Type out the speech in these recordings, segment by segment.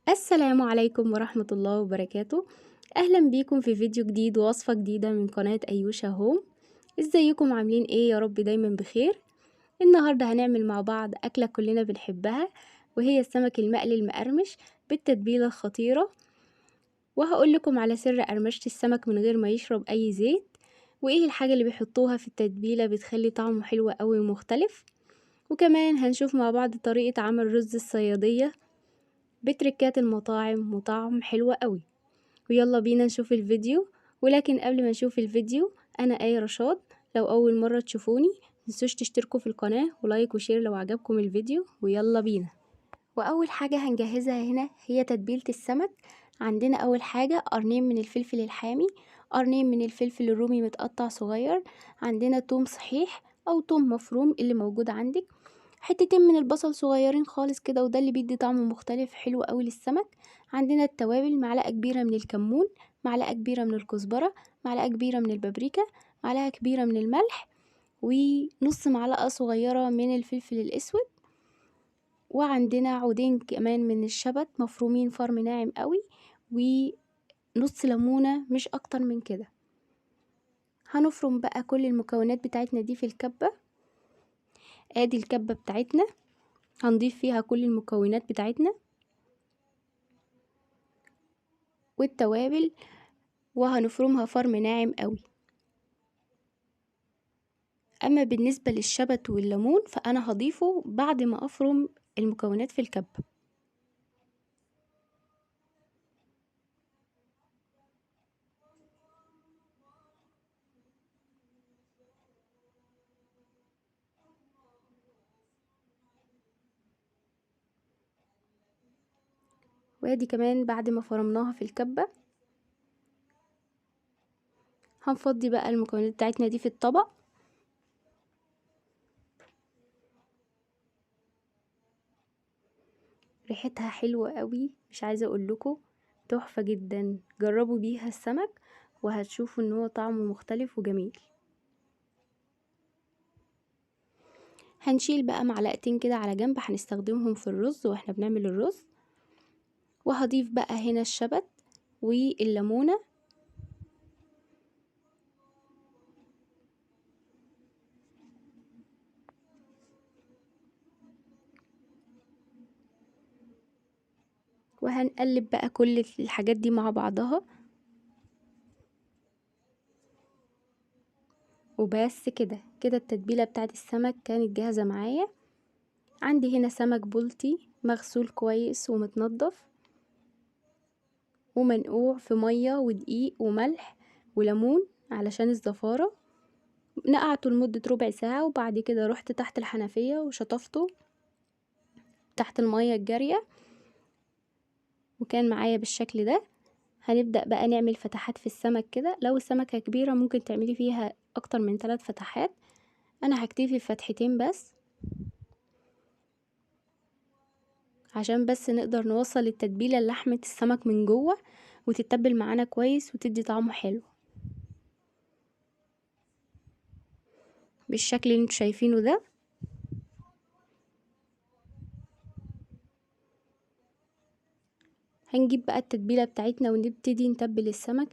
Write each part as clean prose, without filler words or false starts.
السلام عليكم ورحمة الله وبركاته. أهلا بيكم في فيديو جديد ووصفة جديدة من قناة أيوشة هوم. ازيكم عاملين ايه؟ يا رب دايما بخير. النهاردة هنعمل مع بعض أكلة كلنا بنحبها، وهي السمك المقلي المقرمش بالتتبيلة الخطيرة، وهقول لكم على سر قرمشة السمك من غير ما يشرب أي زيت، وإيه الحاجة اللي بيحطوها في التتبيلة بتخلي طعمه حلو قوي ومختلف. وكمان هنشوف مع بعض طريقة عمل رز الصيادية بتركات المطاعم وطعم حلو قوي. ويلا بينا نشوف الفيديو. ولكن قبل ما نشوف الفيديو، أنا آية رشاد، لو أول مرة تشوفوني متنسوش تشتركوا في القناة و like و share لو عجبكم الفيديو. ويلا بينا. وأول حاجة هنجهزها هنا هي تتبيلة السمك. عندنا أول حاجة قرنين من الفلفل الحامي، قرنين من الفلفل الرومي متقطع صغير، عندنا توم صحيح أو توم مفروم اللي موجود عندك، حتتين من البصل صغيرين خالص كده، وده اللي بيدي طعم مختلف حلو قوي للسمك. عندنا التوابل، معلقة كبيرة من الكمون، معلقة كبيرة من الكزبرة، معلقة كبيرة من البابريكا، معلقة كبيرة من الملح، ونص معلقة صغيرة من الفلفل الأسود، وعندنا عودين كمان من الشبت مفرومين فرم ناعم قوي، ونص ليمونة مش أكتر من كده. هنفرم بقى كل المكونات بتاعتنا دي في الكبة. ادي الكبة بتاعتنا هنضيف فيها كل المكونات بتاعتنا والتوابل، وهنفرمها فرم ناعم قوي. اما بالنسبة للشبت والليمون فانا هضيفه بعد ما افرم المكونات في الكبة. وادي كمان بعد ما فرمناها في الكبة هنفضي بقى المكونات بتاعتنا دي في الطبق. ريحتها حلوة قوي، مش عايزة اقول لكم، تحفة جدا. جربوا بيها السمك وهتشوفوا ان هو طعمه مختلف وجميل. هنشيل بقى معلقتين كده على جنب هنستخدمهم في الرز واحنا بنعمل الرز. وهضيف بقى هنا الشبت والليمونة. وهنقلب بقى كل الحاجات دي مع بعضها. وبس كده كده التتبيلة بتاعت السمك كانت جاهزة معايا. عندي هنا سمك بلطي مغسول كويس ومتنضف ومنقوع في مية ودقيق وملح وليمون علشان الزفارة. نقعته لمدة ربع ساعة، وبعد كده رحت تحت الحنفية وشطفته تحت المية الجارية، وكان معايا بالشكل ده. هنبدأ بقى نعمل فتحات في السمك كده. لو السمكة كبيرة ممكن تعملي فيها أكتر من 3 فتحات، أنا هكتفي بفتحتين بس عشان بس نقدر نوصل التتبيلة للحمة السمك من جوه وتتبل معانا كويس وتدي طعمه حلو بالشكل اللي انتوا شايفينه ده. هنجيب بقى التتبيلة بتاعتنا ونبتدي نتبل السمك.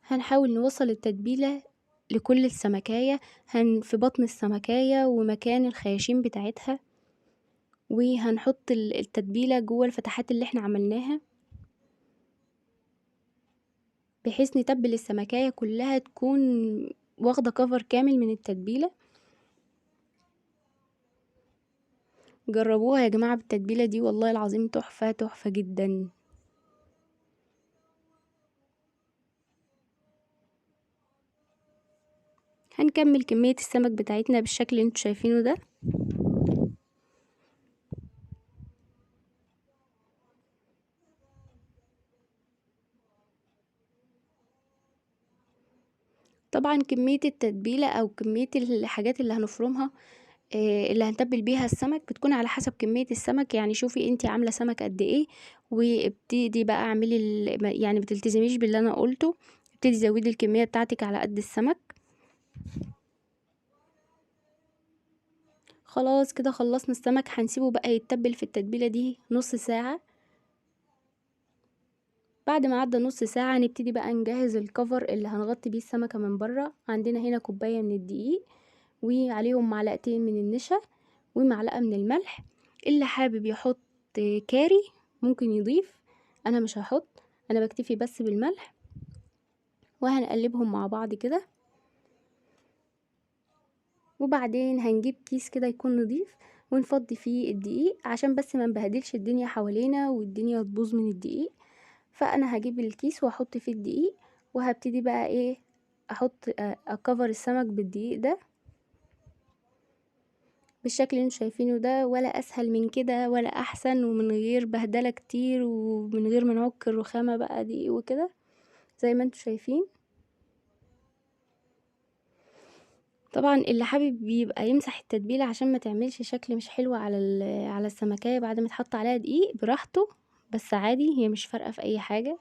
هنحاول نوصل التتبيلة لكل السمكاية، في بطن السمكاية ومكان الخياشيم بتاعتها، وهنحط التتبيلة جوه الفتحات اللي احنا عملناها بحيث نتبل السمكاية كلها تكون واخدة كفر كامل من التتبيلة. جربوها يا جماعة بالتتبيلة دي، والله العظيم تحفة تحفة جدا. هنكمل كمية السمك بتاعتنا بالشكل اللي انتوا شايفينه ده. طبعا كمية التتبيلة او كمية الحاجات اللي هنفرمها، اللي هنتبل بيها السمك بتكون على حسب كمية السمك. شوفي انتي عاملة سمك قد ايه، وابتدي بقى اعملي يعني ما تلتزميش باللي انا قلته، ابتدي زودي الكمية بتاعتك على قد السمك. خلاص كده خلصنا السمك، هنسيبه بقى يتبل في التتبيلة دي نص ساعة. بعد ما عدى نص ساعة نبتدي بقى نجهز الكفر اللي هنغطي بيه السمكة من بره. عندنا هنا كوباية من الدقيق، وعليهم معلقتين من النشا، ومعلقة من الملح. اللي حابب يحط كاري ممكن يضيف، انا مش هحط، انا بكتفي بس بالملح. وهنقلبهم مع بعض كده. وبعدين هنجيب كيس كده يكون نضيف ونفضي فيه الدقيق عشان بس ما نبهدلش الدنيا حوالينا والدنيا تبوظ من الدقيق. فانا هجيب الكيس واحط فيه الدقيق، وهبتدي بقى ايه، اكفر السمك بالدقيق ده بالشكل اللي انتوا شايفينه ده. ولا اسهل من كده ولا احسن، ومن غير بهدله كتير ومن غير ما نعك الرخامه بقى دقيق وكده زي ما انتوا شايفين. طبعا اللي حابب يبقى يمسح التتبيله عشان ما تعملش شكل مش حلو على السمكيه بعد ما تحط عليها دقيق براحته، بس عادي هي مش فارقه في اي حاجه.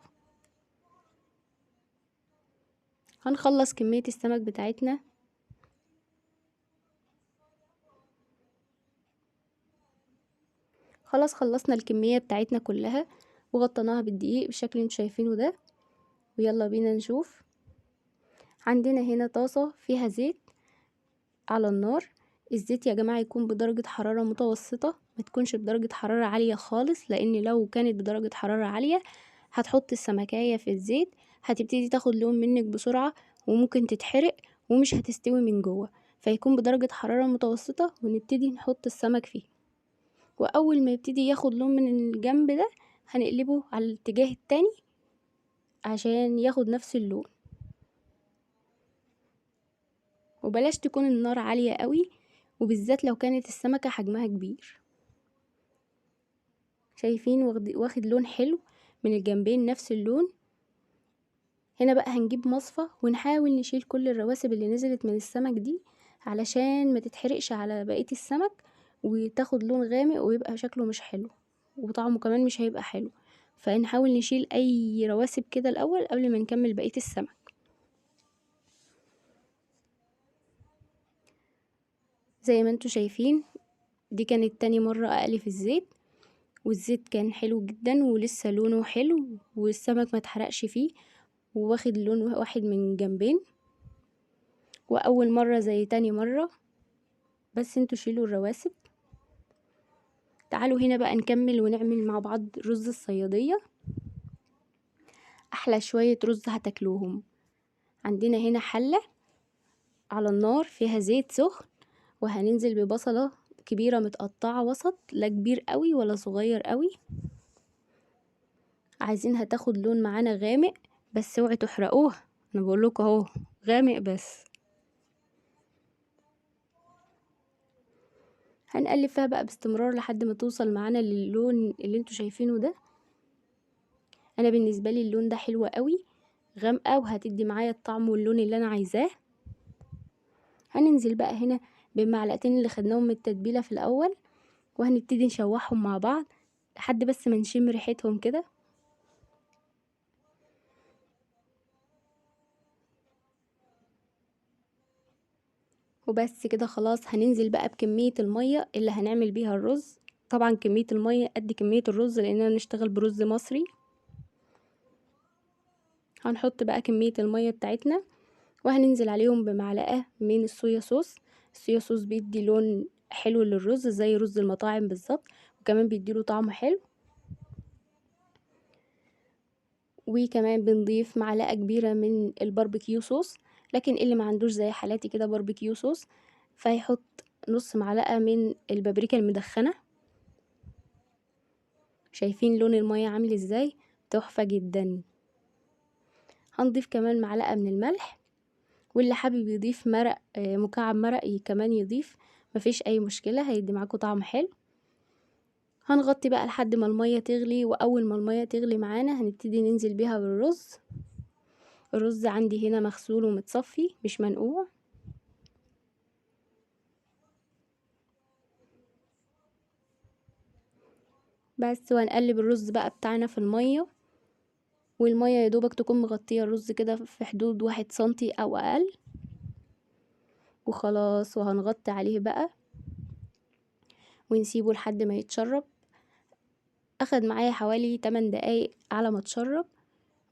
هنخلص كميه السمك بتاعتنا. خلاص خلصنا الكميه بتاعتنا كلها وغطيناها بالدقيق بالشكل اللي انتوا شايفينه ده. ويلا بينا نشوف. عندنا هنا طاسه فيها زيت على النار. الزيت يا جماعه يكون بدرجه حراره متوسطه، ما تكونش بدرجه حراره عاليه خالص، لان لو كانت بدرجه حراره عاليه هتحط السمكايه في الزيت هتبتدي تاخد لون منك بسرعه وممكن تتحرق ومش هتستوي من جوه. فيكون بدرجه حراره متوسطه ونبتدي نحط السمك فيه. واول ما يبتدي ياخد لون من الجنب ده هنقلبه على الاتجاه التاني عشان ياخد نفس اللون. وبلاش تكون النار عالية قوي، وبالذات لو كانت السمكة حجمها كبير. شايفين واخد لون حلو من الجنبين نفس اللون. هنا بقى هنجيب مصفى ونحاول نشيل كل الرواسب اللي نزلت من السمك دي علشان ما تتحرقش على بقية السمك وتاخد لون غامق ويبقى شكله مش حلو وطعمه كمان مش هيبقى حلو. فنحاول نشيل اي رواسب كده الاول قبل ما نكمل بقية السمك. زي ما انتوا شايفين دي كانت تاني مرة اقلي في الزيت، والزيت كان حلو جدا ولسه لونه حلو والسمك ما اتحرقش فيه وواخد لون واحد من جنبين. واول مرة زي تاني مرة، بس انتوا شيلوا الرواسب. تعالوا هنا بقى نكمل ونعمل مع بعض رز الصيادية. احلى شوية رز هتاكلوهم. عندنا هنا حلة على النار فيها زيت سخن، وهننزل ببصلة كبيرة متقطعة وسط، لا كبير قوي ولا صغير قوي، عايزينها تاخد لون معانا غامق، بس اوعي تحرقوها، انا بقول لكم اهو غامق بس. هنقلب فيها بقى باستمرار لحد ما توصل معانا للون اللي انتوا شايفينه ده. انا بالنسبه لي اللون ده حلو قوي، غامقه وهتدي معايا الطعم واللون اللي انا عايزاه. هننزل بقى هنا بالمعلقتين اللي خدناهم من التتبيله في الاول، وهنبتدي نشوحهم مع بعض لحد بس ما نشم ريحتهم كده. وبس كده خلاص. هننزل بقى بكمية المية اللي هنعمل بيها الرز. طبعا كمية المية قد كمية الرز لاننا بنشتغل برز مصري. هنحط بقى كمية المية بتاعتنا، وهننزل عليهم بمعلقة من الصويا صوص. الصويا صوص بيدي لون حلو للرز زي رز المطاعم بالظبط، وكمان بيديله طعم حلو. وكمان بنضيف معلقة كبيرة من ال barbecue sauce، لكن اللي ما عندوش زي حالاتي كده barbecue sauce فيحط نص معلقة من البابريكا المدخنة. شايفين لون المية عامل ازاي؟ تحفة جدا. هنضيف كمان معلقة من الملح، واللي حابب يضيف مرق، مكعب مرق كمان يضيف، مفيش اي مشكلة، هيدي معاكم طعم حلو. هنغطي بقى لحد ما المية تغلي، واول ما المية تغلي معانا هنبتدي ننزل بيها بالرز. الرز عندي هنا مغسول ومتصفي مش منقوع. بس، وهنقلب الرز بقى بتاعنا في المية، والمية يا دوبك تكون مغطية الرز كده في حدود 1 سنتي او اقل وخلاص. وهنغطي عليه بقى ونسيبه لحد ما يتشرب. اخد معايا حوالي 8 دقايق على ما اتشرب.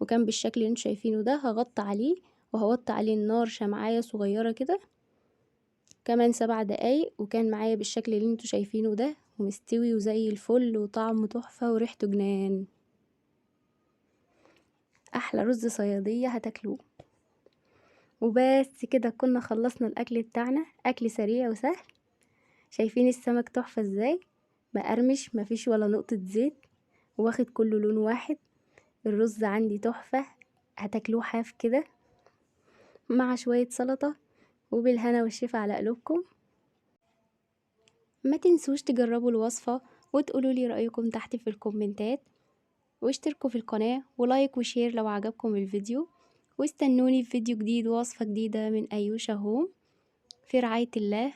وكان بالشكل اللي انتوا شايفينه ده. هغطي عليه وهوطي عليه النار شمعايه صغيرة كده كمان 7 دقايق، وكان معايا بالشكل اللي انتوا شايفينه ده، ومستوي وزي الفل وطعمه تحفة وريحته جنان. احلى رز صياديه هتاكلوه. وبس كده كنا خلصنا الاكل بتاعنا، اكل سريع وسهل. شايفين السمك تحفة ازاي، مقرمش، مفيش ولا نقطة زيت، واخد كله لون واحد. الرز عندي تحفة، هتاكلوه حاف كده مع شوية سلطة، وبالهنا والشفا على قلوبكم. ما تنسوش تجربوا الوصفة وتقولوا لي رأيكم تحت في الكومنتات، واشتركوا في القناة و like و share لو عجبكم الفيديو، واستنوني في فيديو جديد ووصفة جديدة من أيوشة هوم. في رعاية الله.